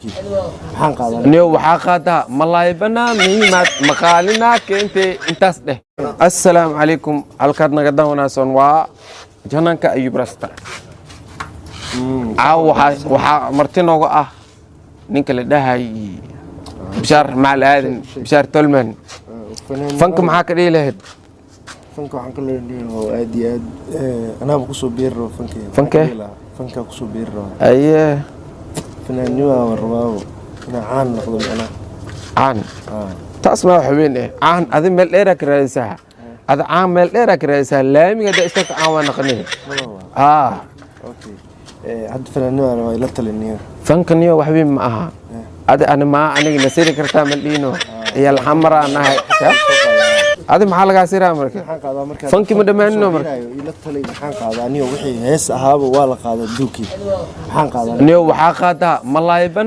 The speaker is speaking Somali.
Maxaan qaadanaa? Niyo, waxaa qaadaa malaay banaa muhiimaad maqaalinaa keentay intaas dheh. Assalaamu calaykum, halkaad naga daawanaysoon waa channelka Ayub Rasta. Caawa waxaa marti nooga ah ninka la dhahay Bishaar Macal Aadan Bishaar Tolman. Fanka maxaa ka dhihi lahayd? Fanka waxaan ka leeyahay oo aad iyo aad anaaba kusoo biiri rabo fanka. Fankee? Fankaa kusoo biiri rabo. Aye. Fanaannima waan rabaabo, inaan caan noqdo macnaha. Caan? Taas maa wax weyn eh. Caan adi meel dheeraa ka raadisaa, adi caan meel dheeraa ka raadisaa. Laamiga haddaa istaagta caan waa naqanay. Maba. Okay, hadda fanaannima rabaa, ila taliniyo. Fankaniyo wax weyn ma aha. Adi ani maa aniga nasiri kartaa ma dhiino iyo alxamaraa nahay. Adi maxaa lagaa siraa marka? Maxaan qaadaa marka? Fanki ma dhammaanino marka. Ila tali, maxaan qaadaa aniyo? Wixii hees ahaaba waa la qaadaa duukii. Maxaan qaadaa? Niyo, waxaa qaadaa malaay banaa.